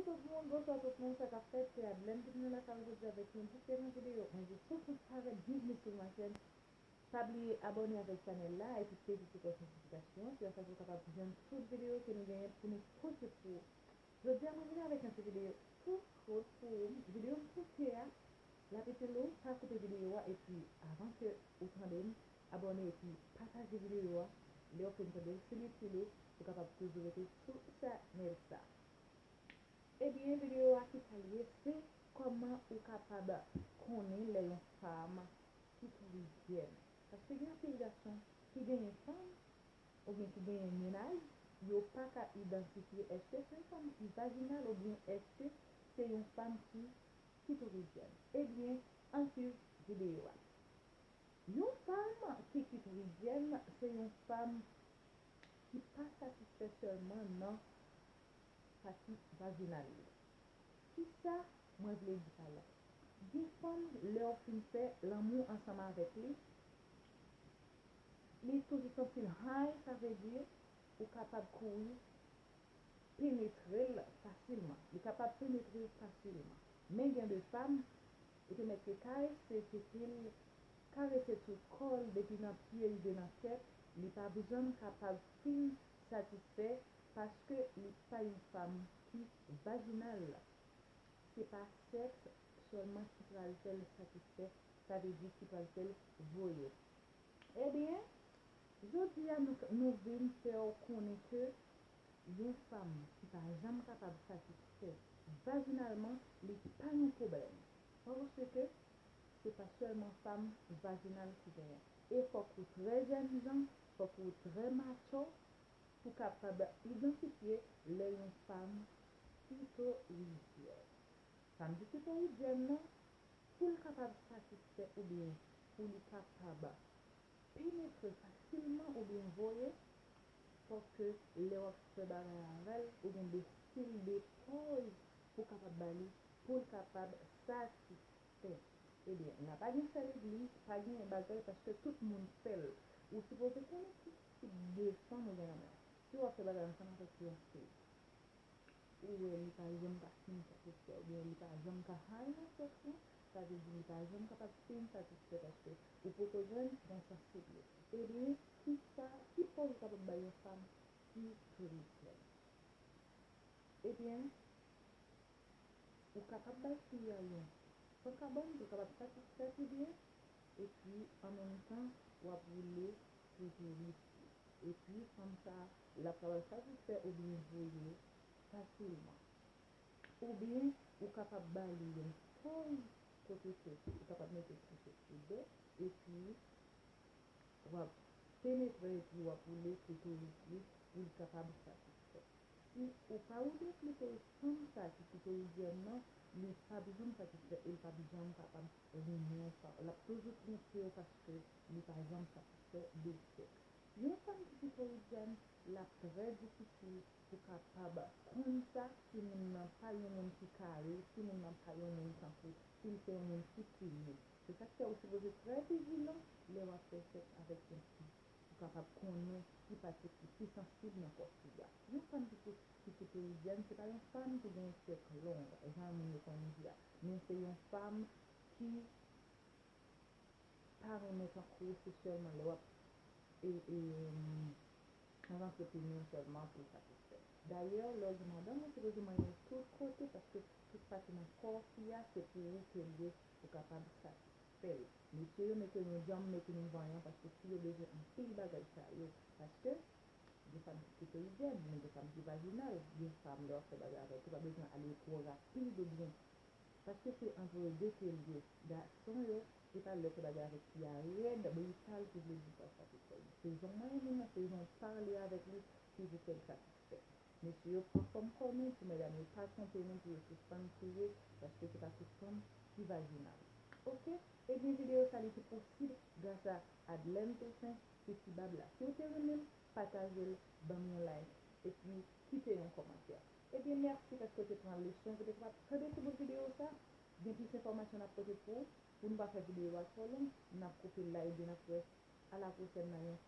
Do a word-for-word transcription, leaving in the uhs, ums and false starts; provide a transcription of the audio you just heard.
Tout moun, bonswa tout moun, sa k ap fèt? Se Adlène ki tounen lakay ou jodi avèk yon diferan videyo. Mwen di sou tout parèt, byenvni sou ma chèn. Pa bliye abòne avèk chanèl la epi peze ti klòch notifikasyon an, se konsa pou w kapab jwenn tout videyo ke nou genyen pou nou poste pou ou. Jodi a, mwen vin avèk yon ti videyo tou kout pou ou. Videyo m poste a, l ap itil ou, pa koupe videyo a, epi avan ke ou tande m, abòne epi pataje videyo a. Lè w fin tande l, si l itil ou, ou kapab toujou rete sou chanèl sa. Ebyen, videyo a ki sa l ye, se kòman ou kapab konnen lè yon fanm klitorijyèn. Paske gen anpil gason ki genyen fanm, oubyen ki genyen mennaj, yo pa ka idantifye èske se yon fanm ki vajinal oubyen èske se yon fanm ki klitorijyèn. Ebyen, ann swiv videyo a. Yon fanm ki klitorijyèn, se yon fanm ki pa satisfè sèlman nan pati vajinal li. Kisa mwen vle di pa la? Gen fanm, lè w fin fè lanmou ansanm avèk li, li toujou santi l high, sa vle di ou kapab kouri penetre l fasilman. Li kapab penetre l fasilman. Men gen de fanm, ou te mèt ke karese tete l, karese tout kò l, depi nan pye rive nan tèt, li pa janm kapab fin satisfè paske li pa yon fanm ki vajinal. Se pa sèks sèlman ki pral fè l satisfè, sa vle di ki pral fè l voye. Ebyen, jodi a nou, nou vin fè w konnen ke yon fanm ki pa janm kapab satisfè vajinalman, li pa yon pwoblèm. Paske se pa sèlman fanm vajinal ki genyen. E fòk ou trè jènjan, fòk ou trè matyo pou kapab idantifye lè yon fanm klitorijyèn. Fanm ki klitorijyèn nan, pou l kapab satisfè oubyen pou li kapab penetre fasilman oubyen voye, fòk ke lè w ap fè bagay avè l, ou gen de stil de pòz pou kapab ba li, pou l kapab satisfè. Ebyen, n a pa gen sèl legliz, pa gen bagay, paske tout moun fè l. Ou sipoze konnen ki tip de fanm ou gen nan men w. Si w ap fè bagay ansanm avèk yon fi, ou wè li pa janm ka fin satisfè, oubyen li pa janm ka high nan sèks lan, sa vle di li pa janm kapab fin satisfè paske ou poko jwenn jan sansib li. Ebyen, kisa, ki pòz ou kapab bay yon fanm ki klitorijyèn? Ebyen, ou kapab bay fi a yon san kabòn pou l kapab satisfè pi byen, epi an menm tan, w ap woule klitoris li. Epi, fanm sa a, l ap kapab satisfè oubyen voye fasilman. Oubyen, ou kapab ba li yon pòz kote ke ou kapab mete kouche sou do, epi w ap penetre epi w ap woule klitoris li pou l kapab satisfè. Si ou pa woule klitoris fanm sa ki klitorijyèn nan, li p ap janm satisfè e l p ap janm kapab renmen w. L ap toujou twonpe w paske li pa janm satisfè de sèks. Yon fanm ki klitorijyèn, l ap trè difisil pou kapab konn sa si moun nan pa yon moun ki kare, si moun nan pa yon moun tankou, si l se yon moun ki timid. Se sa k fè ou sipoze trè vijilan lè w ap fè sèks avèk yon fi, pou kapab konnen ki pati ki pi sansib nan kò fi a. Yon fanm ki, ki klitorijyèn, se pa yon fanm ki gen sèks long, jan moun yo konn di a, men se yon fanm ki pa renmen tankou se sèlman lè w ap e, e, rantre peni w sèlman pou l satisfè. Dayè, lè w gen madanm ou sipoze manyen l tout kote, paske tout pati nan kò fi a se pou ou ke l ye, pou kapab satisfè l. Mesye yo, mete nou djanm, mete nou vanyan, paske fi yo bezwen anpil bagay sa yo. Paske gen fanm ki klitorijyèn, men gen fanm ki vajinal, gen fanm lè w ap fè bagay avèk yo, pa bezwen ale twò rapid oubyen Paske se antre de ke l ye. Gason yo, se pa lè w fè bagay avèk fi a rèd, brital, ki vle di sa w satisfè l. Se jan w manyen moun nan, se jan w pale avèk li ki pou fè l satisfè. Mesye yo, pran fanm kò nou pou medam yo pa twonpe nou, pou yo sispann kriye, paske se pa tout fanm ki vajinal. Oke? Ebyen, videyo sa li te posib gras a Adlène Toussaint, Titi Bab la. Si w te renmen l, pataje l, ban m yon like, epi kite yon kòmantè. Ebyen, mèsi paske w te pran le swen pou te kapab tande ti bout videyo sa. Gen plis enfòmasyon n ap pote pou ou. Pou nou pa fè videyo a twò long, n ap koupe l la ebyen n ap wè a la pwochèn nan yon